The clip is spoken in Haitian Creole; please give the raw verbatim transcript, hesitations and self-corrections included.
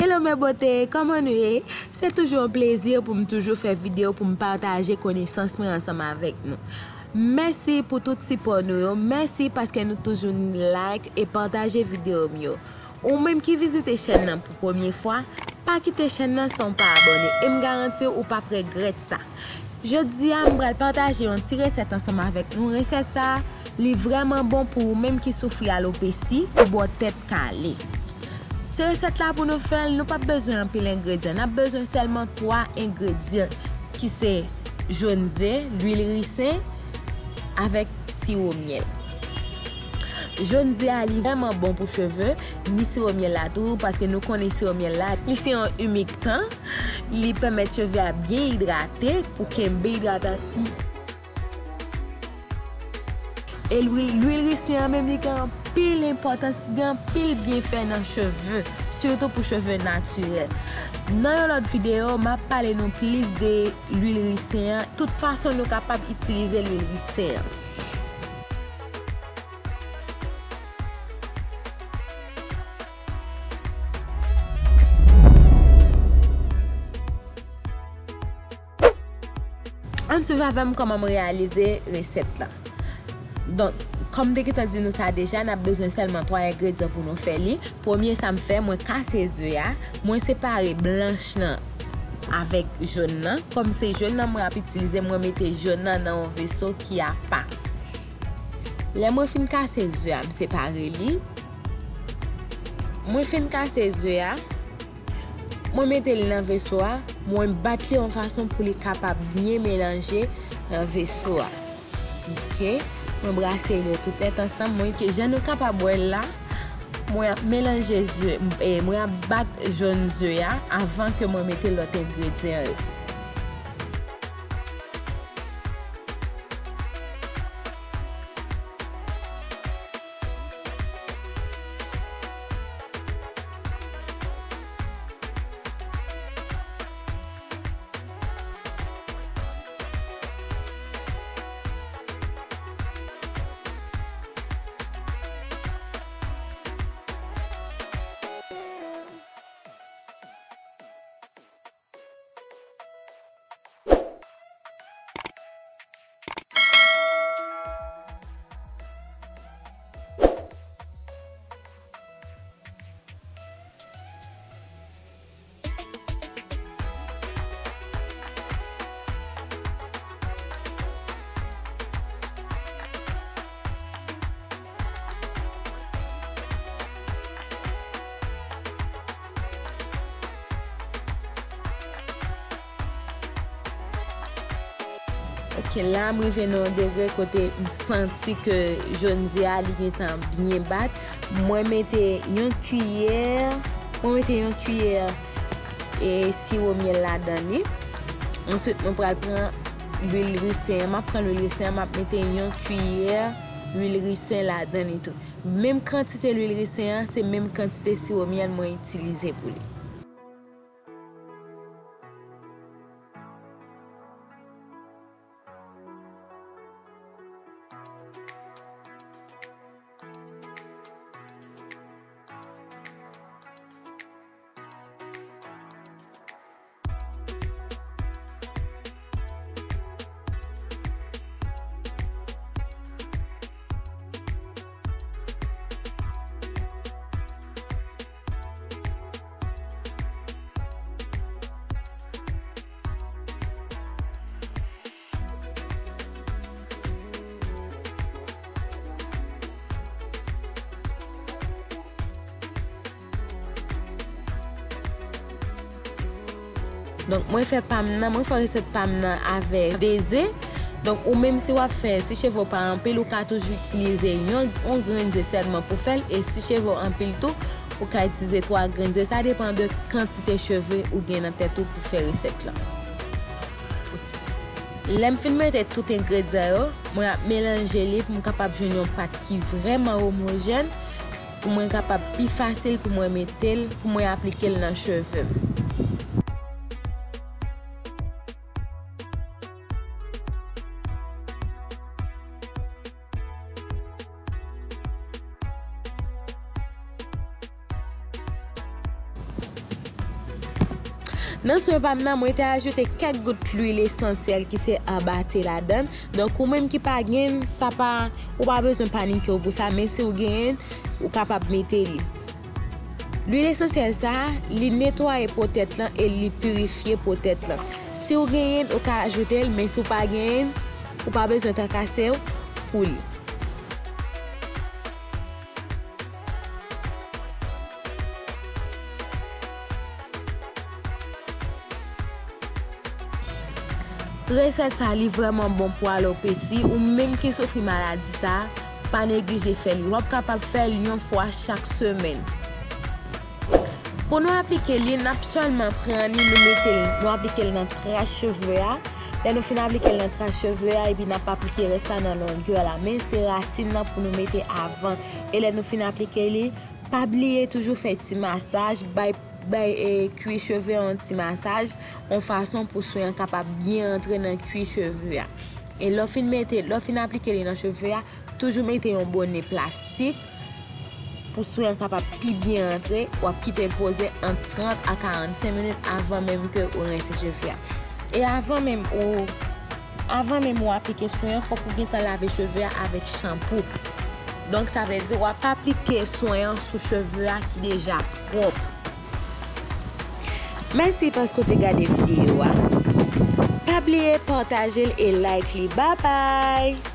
Hello mes beautés, kòman nou ye? Se toujou yon plezi pou m toujou fè videyo pou m pataje konesans mwen ansanm avèk nou. Mèsi pou tout sipò nou yo, mèsi paske nou toujou like e pataje videyo m yo. Ou menm ki vizite chèn nan pou premye fwa, pa kite chèn nan san w pa abòne e m garanti w ou p ap regrèt sa. Jodi a, m pral pataje yon ti resèt ansanm avèk nou. Resèt sa a, li vrèman bon pou ou menm ki soufri alopesi, pou bò tèt kale. Ti resèt la pou nou fè l, nou p ap bezwen anpil engredyan. N ap bezwen sèlman twa engredyan ki se jòn ze, lwil risen avèk siwo myèl. Jòn ze a li vrèman bon pou cheve, ni siwo myèl la tou, paske nou konnen siwo myèl la, li se yon imiktan, li pèmèt cheve a byen idrate, pou kenbe idrata-, E lwil, lwil risen an menm li gen anpil enpòtans, li gen anpil byenfè nan cheve, sitou pou cheve natirèl. Nan yon lòt videyo, m ap pale nou plis de lwil risen an, tout fason nou kapab itilize lwil risen an. Ann swiv avè m kòman m reyalize resèt la. Donk, kòm m te gentan di nou sa deja, n ap bezwen sèlman twa engredyan pou nou fè li. Premye sa m fè, mwen kase ze a, mwen separe blanch lan avèk jòn nan. Kòm se jòn nan mwen ap itilize, mwen mete jòn nan nan yon veso ki apa. Lè mwen fin kase ze a, m separe li. Mwen fin kase ze a, mwen mete l nan veso a, mwen bat li yon fason pou li kapab byen melanje nan veso a. Ok, mwen brase yo tout nèt ansanm. Mwen ke jan nou kapab wè l la, mwen ap melanje ze, e, mwen ap bat jòn ze a avan ke mwen mete lòt engredyan yo. Ok, la m rive nan yon degre kote m santi ke jòn ze a li gentan byen bat. Mwen mete yon kiyè, mwen mete yon kiyè e siwo myèl ladan li. Answit, mwen pral pran lwil risen an. M ap pran lwil risen an, m ap mete yon kiyè lwil risen ladan li tou. Menm kantite lwil risen an, se menm kantite siwo myèl mwen itilize pou li. Donk, mwen fè pa m nan, mwen fè resèt pa m nan avèk de ze. Donk, ou menm si w ap fè, si cheve w pa anpil, ou ka toujou itilize yon, yon grenn ze sèlman pou fè l. E si cheve w anpil tou, ou ka itilize twa grenn ze. Sa depann de kantite cheve ou gen nan tèt ou pou fè resèt la. Lè m fin mete tout engredyan yo, mwen ap melanje li pou m kapab jwenn yon pat ki vrèman omojèn, pou mwen kapab pi fasil pou mwen mete l, pou mwen aplike l nan cheve m. Nan swen pa m nan, mwen te ajoute kèk gout lwil esansyèl ki se abate ladan. Donk, ou menm ki pa genyen, sa pa, ou pa bezwen panike w pou sa, men si w genyen, ou kapab mete li. Lwil esansyèl sa a, li netwaye po tèt lan e li pirifye po tèt lan. Si w genyen, ou ka ajoute l, men si w pa genyen, ou pa bezwen trakase w pou li. Resèt sa, li vrèman bon pou alopesi. Ou menm ki soufri maladi sa, pa neglije fè li. W ap kapab fè l yon fwa chak semèn. Pou nou aplike li, n ap sèlman pran li, nou mete l, nou aplike l nan tras cheve a. Lè nou fin aplike l nan tras cheve a, epi n ap aplike rès la nan longè la. Men se rasin nan pou nou mete avan. E lè nou fin aplike li, pa bliye toujou fè ti masaj, bay, bay, e, kwi cheve a yon ti masaj, yon fason pou swen an kapab byen antre nan kwi cheve a. E lè w fin mete, lè w fin aplike li nan cheve a, toujou mete yon bone plastik pou swen an kapab pi byen antre. W ap kite l poze ant trant a karannsenk minit avan menm ke ou rense cheve a. E avan menm ou, avan menm ou aplike swen an, fòk ou gentan lave cheve a avèk chanpou. Donk, sa vle di w ap aplike swen an sou cheve a ki deja pwòp. Mèsi paske w te gade videyo a. Pa bliye pataje l e like li. Babay!